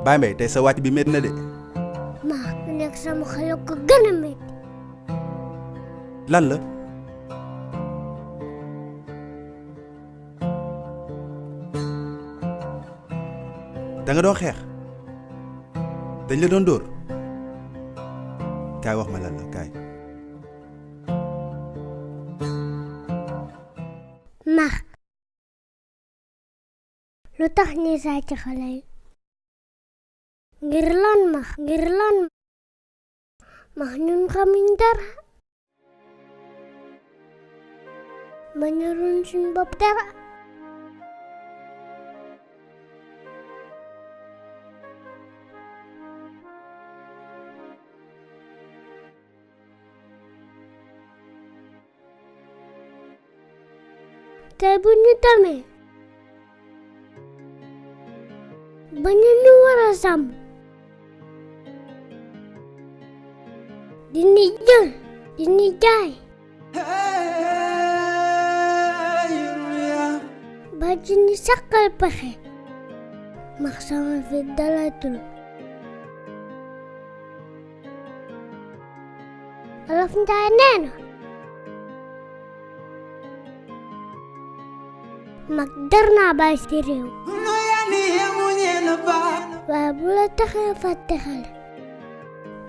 Baye Mbaye tey sa wàcc bi métti na de. ma nekk sama xale ko gën a métti. lan la. da nga doon xeex. dañ la doon dóor. kaay wax ma lan la kaay. max lu tax ñuy sàcc xale yi. ngir lan max ñun xamuñ dara. ba ñorun suñ bopp dara. tey bu ñu demee ba ñu war a sàmm dini jël dini jaay ba dini sàkkal pexe max sama fi dalatul. Olof Njaay nee na mag dar naa bàyyi ci réew. waaye bu la taxee fàtte xale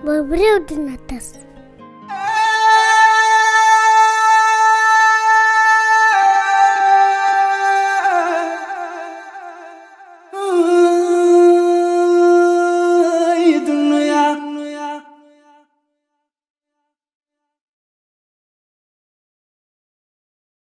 boobu réew dina tas.